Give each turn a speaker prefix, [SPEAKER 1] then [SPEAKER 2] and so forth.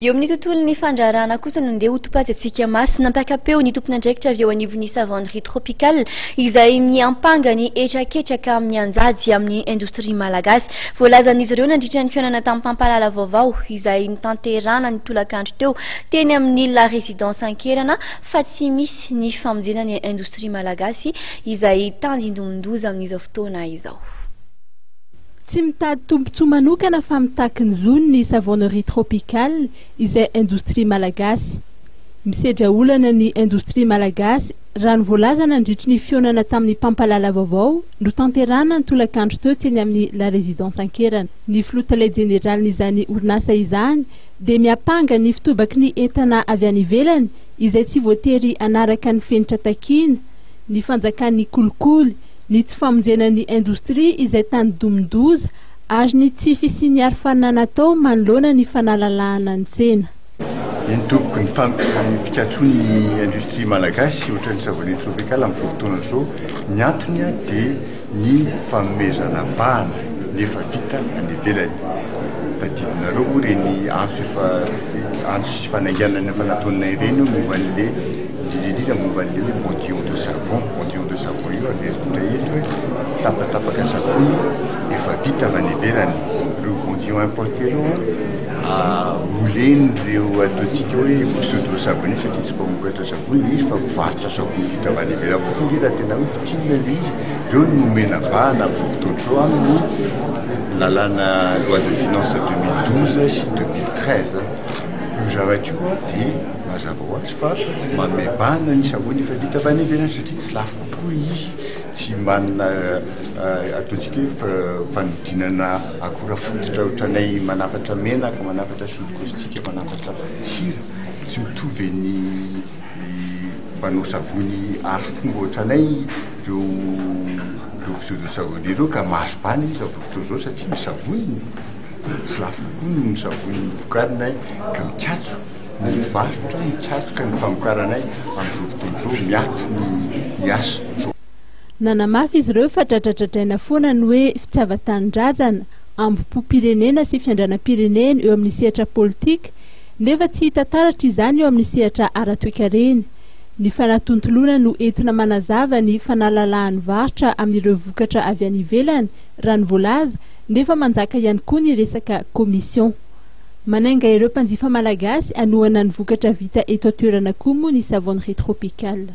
[SPEAKER 1] Eo amin'ny tontolon'ny fandraharahana kosa no ndeha hotopazintsika maso. Nampiaka-peo ny tompon'andraikitra avy eo anivon'ny Savonnerie Tropicale izay miampanga ny hetraketraka mianjady amin'ny indostria malagasy. Voalazan'izy ireo nandritra ny fihaonana tamin'ny mpampahalala vaovao izay notanterahana ny tolakandro teo teny amin'ny La Résidence Ankerana fa tsy misy ny famonjena ny indostria malagasy izay tandindomin-doza amin'izao fotoana izao.
[SPEAKER 2] Tsy mitady tombontsoa manokana fa mitaky ny zony ny Savonnerie Tropicale izay indostria malagasy. Misedra olana ny indostria malagasy raha ny voalaza nandritry ny fihaonana tamin'ny mpampahalala vaovao notanterahana ny tolakandro teo teny amin'ny La Résidence Ankerana. Ny filoha tale jeneralin'izany orinasa izany dia miampanga ny fitobaky ny entana avy any ivelany izay tsy voatery hanaraka ny fenitra takiana, ny fanjakan'ny kolikoly, ny tsy famonjena ny indostria izay tandindomin-doza ary ny tsy fisian'ny arofanina natao manoloana ny fanalalahana ny tsena.
[SPEAKER 3] Eny tompoko, ny ny fikatsoan'ny industrie malagasy ohatran'ny savonnerie tropicale amin'izao fotoana izao, ny antony dia ny fanomezana bahana ny efa vita any ivelany. Tadidinareo moa ireny antso efa antso sy fanainganana efa nataonay ireny momba an'le Indrindra indrindra momba an'ilay hoe bordillon de savon, bordillon de savon io averiko indray eto hoe tapatapaka savony efa vita avy any ivelany. Ireo bordillon importé ireo an, molen'ireo ataontsika hoe pseudo savonnier satria tsy mpamokatra savony ilay izy fa mpivarotra savony vita avy any ivelany fotsiny nge raha tena hoe fintinina ilay izy. Ireo no nomena vahana amin'izao fotoana izao amin'ny lalàna loi de finance 2012 sy 2013. Io zavatra io dia. Mazava ho azy fa manome bahana ny savony efa vita avy any ivelany satria tsy lafo kokoa izy, tsy manana ataontsika hoe fanodinana akora fototra ohatranay manafatra menaka, manafatra soude caustique, manafatra sira, tsy mitovy ny mpanao savony arifomba ohatranay ireo ireo pseudo savonnier ireo ka mahazo bahana izy amin'izao fotoana izao satria ny savoniny tsy lafo kokoa noho ny savony vokarinay ka mikatso. Ny varotra mikatroka ny famokaranay amin'izao fotoana izao, miato ny asa.
[SPEAKER 2] Nanamafy izy ireo fa dradradradraina foana ny hoe fitiavan-tanindrazana, hambom-pom-pirenena sy fiandranam-pirenena eo amin'ny sehatra politika nefa tsy hita taratra izany eo amin'ny sehatra ara-toekarena. Ny fanatontoloana no entina manazava ny fanalalahan'ny varotra amin'ireo vokatra avy any ivelany raha ny voalaza nefa manjaka ihany koa ny resaka commission. Manainga ireo mpanjifa malagasy hanohana ny vokatra vita eto an-toerana koa moa ny Savonnerie Tropicale.